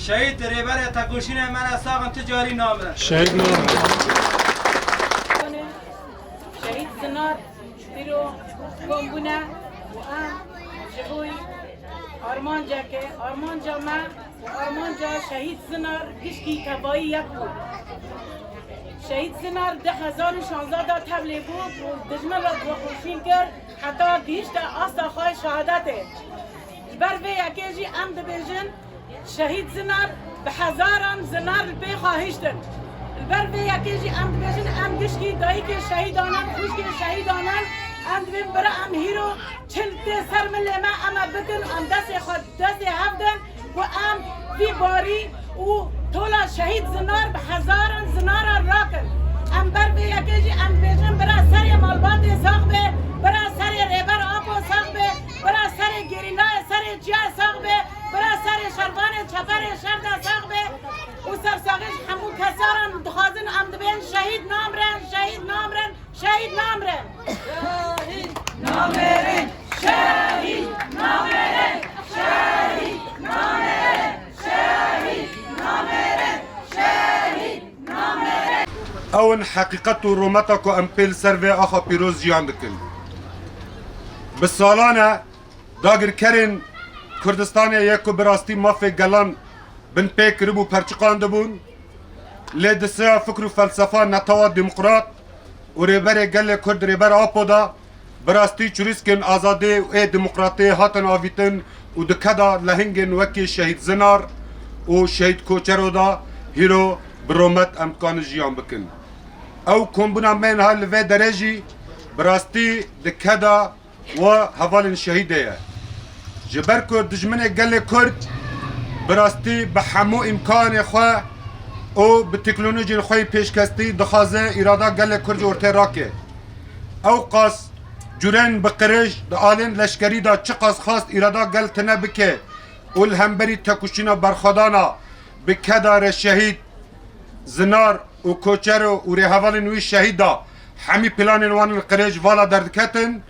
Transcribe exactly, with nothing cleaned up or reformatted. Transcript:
Şehîd rêberê tekoşînê me ne sax in, tu carî namirin. Şehîd namirin. Şehîd Zinar îro kom bûne û em ji bo armanceke, armanca me û armanca Şehîd Zinar gişkî tevayî yek bû. Şehîd Zinar di hezar û şanzeh de tevlê bû û dijmin re xwekoşîn kir, heta gihîşte asta xwe şehadetê. Ji ber vê yekê jî em dibêjin, Şehîd Zinar, bi hezaran zinar li pê xwe hiştin. Li ber vê yekê jî em dibêjin, em gişkî dayikê şehîdan in, xwişkê şehîdan in. Em dibên bira em hîro çil tê ser milê me, em ê bikin, em destê xwe destê hev din ku em vî barî û tola Şehîd Zinar bi hezaran zinaran rakin. Em ber vê yekê jî em dibêjin, bira serê malbatê sax be, bira serê Rêber Apo sax be, bira serê gerîlayê, serê çiyayê sax be, bira serê şervanê çeperê şer de sax be û sersaxî ji hemû kesaran dixwazin, em dibên şehîd namirin, şehîd namirin, şehîd namirin. Şehîd namirin, şehîd namirin, şehîd namirin, şehîd namirin, şehîd namirin. Ew in heqîqet û rûmeta ku em pê li ser vê axa pîroz jiyan dikin. Bi salan e dagirkerên Kurdistanê yê ku bi rastî mafê gelan binpê kiribû, perçiqandibûn. Lê di seya fikr û felsefa netewa demokrat û rêberê gelê Kurd Rêber Apo de bi rastî çirûskên azadî û ê demokratê hatin avîtin û di keda lehingên wekî Şehîd Zinar û Şehîd Koçero de hîro bi rûmet em dikanin jiyan bikin. Ew kombûna me niha li vê derê jî bi rastî di keda û hevalên şehîdê ye. Ji ber ku dijminê gelê Kurd bi rastî bi hemû îmkanê xwe û bi teknolojiyên xwe yê pêşkestî dixwaze îrada gelê Kurd ji ortê rake. Ew qas curên bi qirêj di alên leşkerî de çiqas xwast îrada gel tune bike û li hemberî tekoşîna berxwedana bi keda re şehîd, Zinar û Koçero û rêhevalên wî şehîda hemî planên wan li qirêj vala derdiketin.